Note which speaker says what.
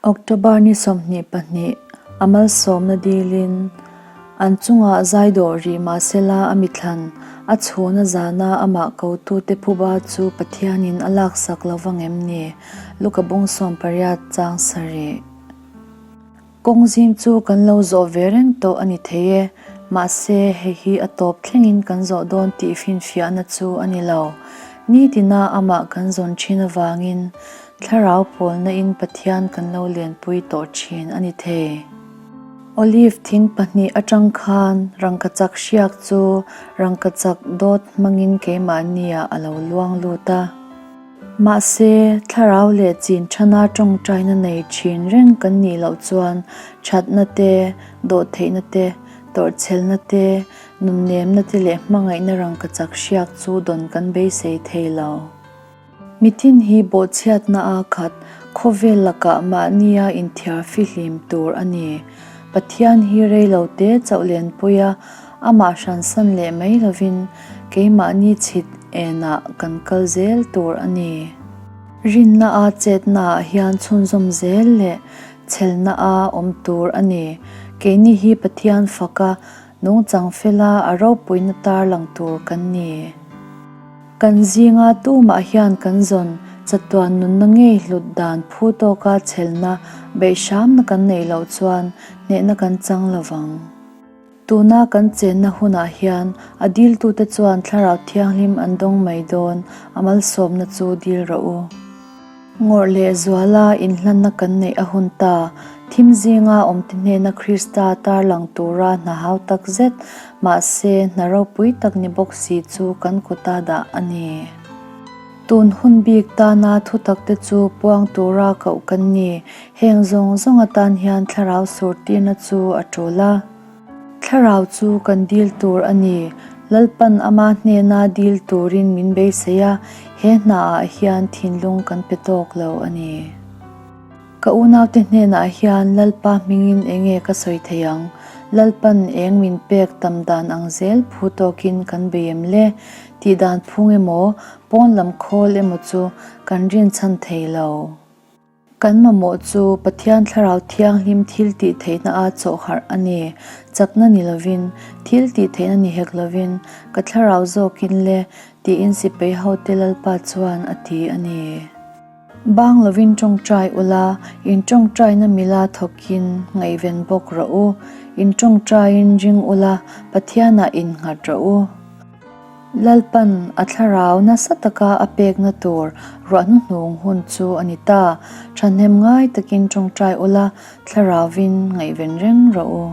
Speaker 1: October ni 22, a malsawmna dilin an chungah zai dawh rih mahsela a mithlan a chhuna zana amah kotute phuba chu Pathianin a laksak lo vang em ni? Luka bung 18 chang sarih. Kawng zim chu kan lo zawh ve reng tawh a ni thei e, mahse hei hi a tawp thlengin kan zawh dawn tih finfiahna chu a ni lo. Nitina amah kan zawn thin avangin thlarau pawlna in Pathian kan lo lenpui tawh thin a ni thei. Olive thing pahnih atang khan rangkachak hriak chu rangkachak dawt hmangin keimahniah a lo luang lut a. Mahse, thlarau leh chin thana tawngtaina nei thin reng kan nih loh chuan thatna te, dawhtheihna te, tawrhchhelna te, nunnemna te leh hmangaihna rangkachak hriak chu dawn kan beisei thei lo. Mitin hi bawhchhiatna a khat khawvel lakah mahnia inthiar fihlim tur a ni. Pathian hi reilo te chauh lenpui a, amah hransan leh mai lovin keimahni chhit enah kan kal zel tur a ni. Rinna a chetna ah hian chhunzawm zel leh chhelna a awm tur a ni. Keini hi Pathian faka nungchang fela a ropuina tarlang tur kan ni. Kan zinga tumah hian kan zawn chatuan nunna ngei hlut dan phu tawka chhelna beih hramna kan neih loh chuan hnehna kan chang lo vang. Tuna kan chenna hunah hian a diltute chuan Thlarau Thianghlim an dawng mai dawn, a malsawmna chu dil rawh u. Ngawrh leh zuala inhlanna kan neih a hun ta. Thim zinga awmte hnena Krista tarlang tura hna hau tak zet, mahse hna ropui tak ni bawk si chu kan kuta dah a ni. Tun hun bik tana thutakte chu puang tura koh kan ni. Heng zawng zawng atan hian thlarau surtirna chu a tul a. Thlarau chu kan dil tur a ni. Lalpan ama hnena dil turin min beisei a, he hnaah hian thinlung kan pe tawk lo a ni. Ka unaute hnenah hian Lalpa hmingin enge ka sawi thei ang? Lalpan eng min pek tam dan ang zel phu tawkin kan bei em le? Tih dan phung emaw, pawn lam khawl emaw chu kan rinchhan thei lo. Kan mamawh chu Pathian Thlarau Thianghlim thil tih theihna a chawhharh a ni. Chakna ni lovin, thil tih theihna ni hek lovin, ka thlarau zawkin le, tiin sipai hote Lalpa chuan a ti a ni. Bang lovin tawngtai ula, in tawngtaina mila thawkin ngaihven bawk rawh u. In tawngtaiin ring ula, Pathianah innghat rawh u. Lalpan a thlarau nasa taka a pekna tur ruah hnuhnung hun chu a ni ta. Thahnem ngai takin tawngtai ula, thlarauvin ngaihven reng rawh u.